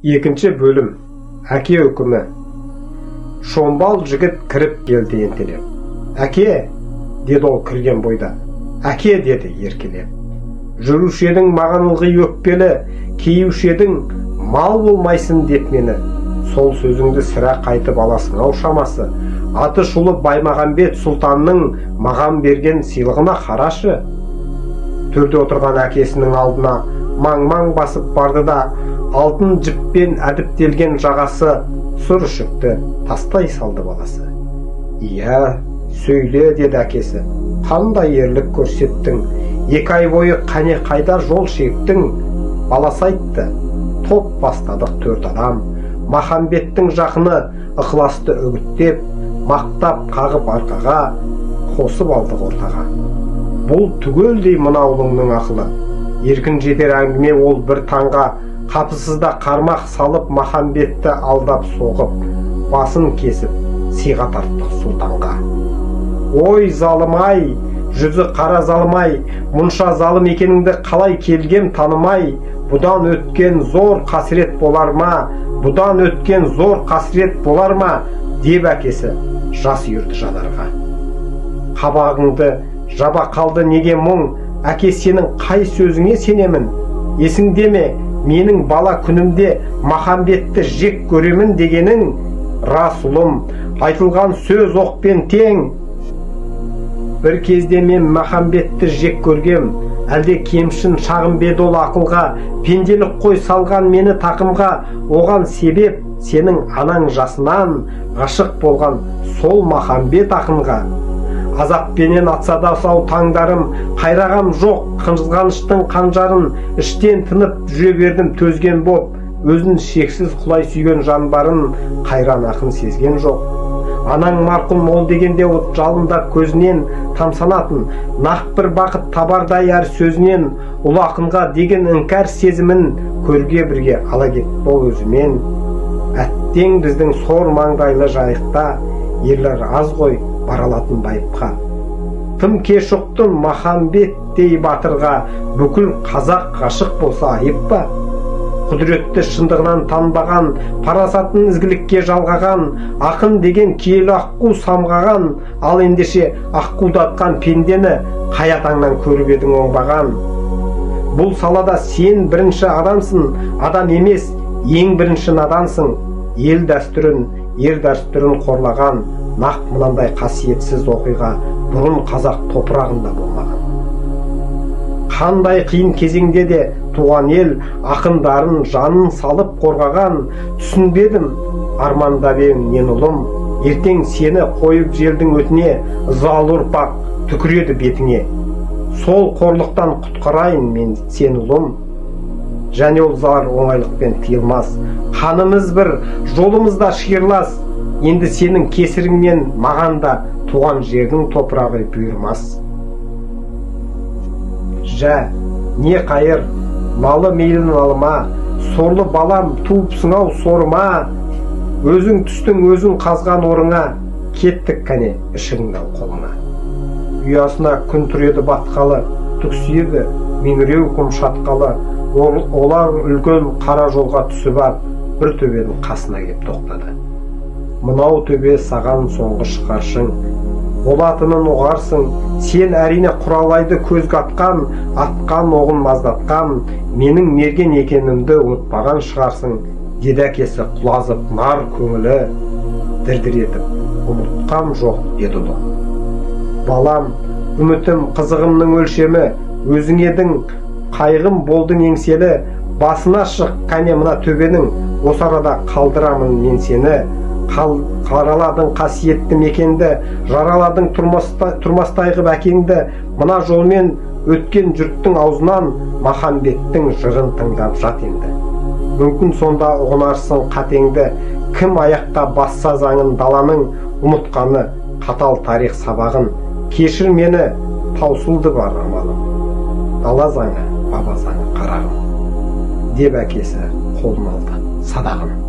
Екінші бөлім. Әке үкімі. Шомбал жігіт кіріп келді ентелеп. Әке, деді ол кірген бойда. Әке, деді еркелеп. Жүруші едің маған ылғи өкпелі, кейуші едің мал болмайсың деп мені. Сол сөзіңді сірә қайтып аласың ау шамасы. Аты шулы Баймағамбет сұлтанның маған берген сыйлығына қарашы. Төрде отырған әкесінің алдына маң-маң басып барды да, алтын жіппен әдіптелген жағасы сұр ішікті тастай салды баласы. Иә, сөйле, деді әкесі. Қандай ерлік көрсеттің? 2 ай бойы қане қайда жол шектің? Баласы айтты, топ бастадық 4 адам. Махамбеттің жақыны ықыласты үгіттеп, мақтап қағып арқаға, қосып алдық ортаға. Бұл түгелдей мына ұлыңның ақылы. Еркін жетер әңгіме ол бір таңға, қапысызда қармақ салып Махамбетті алдап соғып, басын кесіп сыйға тарттық сұлтанға. Ой, залым-ай, жүзі қара залым-ай, мұнша залым екеніңді қалай келгем танымай, бұдан өткен зор қасірет болар ма, бұдан өткен зор қасірет болар ма, деп әкесі жас үйірді жанарға. Қабағыңды жаба қалды неге мұң, әке сенің қай сөзіңе сенемін? Есіңде ме, менің бала күнімде Махамбетті жек көремін дегенің? Рас ұлым, айтылған сөз оқпен тең. Бір кезде мен Махамбетті жек көргем, әлде кемшін шағын беді ол ақылға, пенделік қой салған мені тақымға, оған себеп сенің анаң жасынан ғашық болған сол Махамбет ақынға. Азаппенен атса да сау таңдарым, қайрағам жоқ қызғаныштың қанжарын, іштен тынып жүре бердім төзген боп, өзін шексіз құлай сүйген жан барын қайран ақын сезген жоқ. Анаң марқұм ол дегенде от жалындап көзінен тамсанатын, нақ бір бақыт табардай әр сөзінен, ұлы ақынға деген іңкәр сезімін көрге бірге ала кетті ол өзімен. Әттең біздің сор маңдайлы жайықта ерлер аз ғой бара алатын байыпқа. Тым кеш ұқтым Махамбеттей батырға, бүкіл қазақ ғашық болса айып па? Құдіретті шындығынан танбаған, парасатын ізгілікке жалғаған, ақын деген киелі аққу самғаған, ал ендеше аққудатқан пендені қай атаңнан көріп едің оңбаған? Бұл салада сен бірінші адамсың, адам емес, ең бірінші надансың. Ел дәстүрін, ер дәстүрін қорлаған, нақ мынандай қасиетсіз оқиға бұрын қазақ топырағында болмаған. Қандай қиын кезеңде де туған ел ақындарын жанын салып қорғаған, түсінбедім, армандап ем нен ұлым, ертең сені қойып желдің өтіне, ызалы ұрпақ түкіреді бетіңе. Сол қорлықтан құтқарайын мен сені ұлым. Және ол зар оңайлықпен тыйылмас, қанымыз бір, жолымыз да шиырлас, енді сенің кесіріңнен маған да туған жердің топырағы бұйырмас. Жә, не қайыр, малы мейлі налыма, сорлы балам туыпсың-ау сорыма, өзің түстің өзің қазған орыңа, кеттік кәне ішігіңді ал қолыңа. Ұясына күн тұр еді батқалы, түксиеді меңіреу құм шатқалы, олар үлкен қара жолға түсіп ап, бір төбенің қасына кеп тоқтады. Мынау төбе саған соңғы шығаршың, болатынын ұғарсың, сен әрине құралайды көзге атқан, атқан оғын маздатқан, менің мерген екенімді ұмытпаған шығарсың, деді әкесі құлазып нар көңілі дір-дір етіп. Ұмытқам жоқ, деді ұлы. Балам, үмітім, қызығымның өлшемі, өзің едің, қайғым болдың еңселі, басына шық кәне мына төбенің, осы арада қалдырамын мен сені. Қараладың қасиетті мекенді, жараладың тұрмастай қып әкеңді, мына жолмен өткен жұрттың аузынан Махамбеттің жырын тыңдап жат енді. Мүмкін сонда ұғынарсың қатеңді, кім аяққа басса заңын даланың, ұмытқаны қатал тарих сабағын. Кешір мені, таусылды бар амалым. Дала заңы, баба заңы қарағым, деп әкесі қолын алды садағын.